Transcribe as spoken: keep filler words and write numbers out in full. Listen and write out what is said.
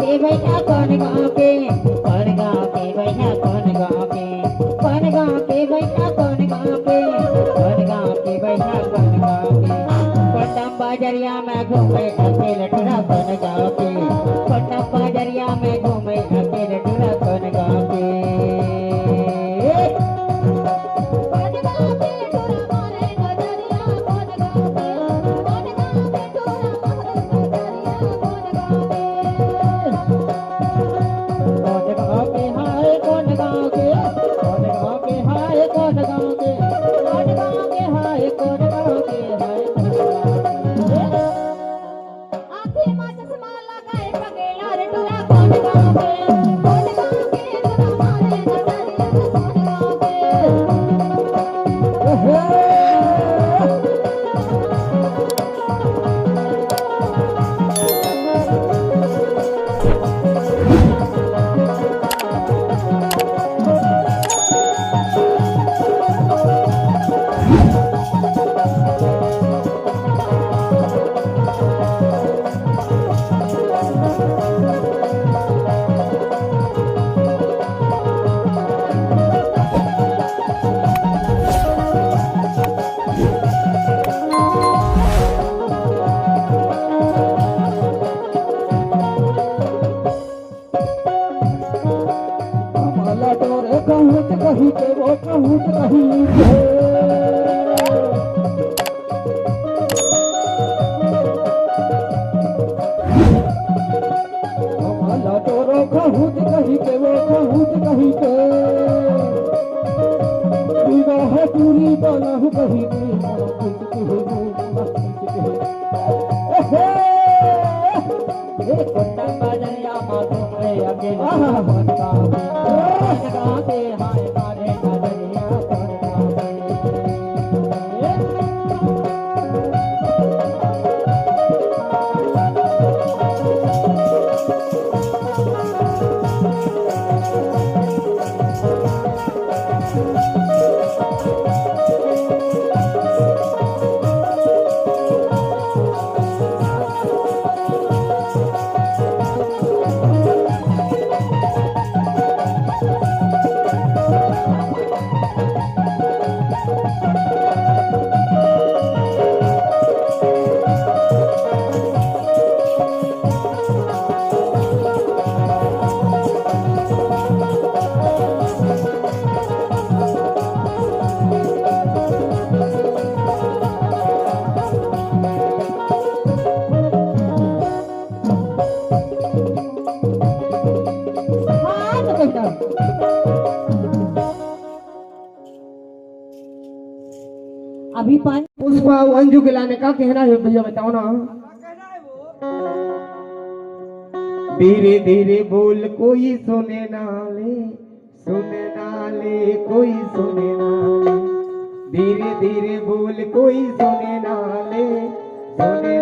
के भैया कौन गाँव के, कौन गाँव के भैया कौन गाँव के, कौन गाँव के भैया कौन गाँव के, कौन गाँव के भैया कौन गाँव के। कोटम बाजरिया में घूमे अकेले टुरा कौन गाँव के, कोटम बाजरिया में घूमे अकेले टुरा कौन गाँव के। हमला डोरे कहूँच कही के वो कहूँच कही के। हमला डोरो कहूँच कही के वो कहूँच कही के। विवाह दूरी बनहु कही के। एहे! ए कोटम बाजरिया मा घूमे अकेले आहा। कोन गाँव के? कोन गाँव के? हाय मारे बाजरिया कोन गाँव के? हाँ, तो कहता। अभी पाँच पुष्पा अउ अंजू के लाने का कहना है भैया, बताओ ना। धीरे धीरे बोल, कोई सुने ना ले, सुने ना ले, कोई सुने ना ले। धीरे धीरे बोल, कोई सुने ना ले, सुने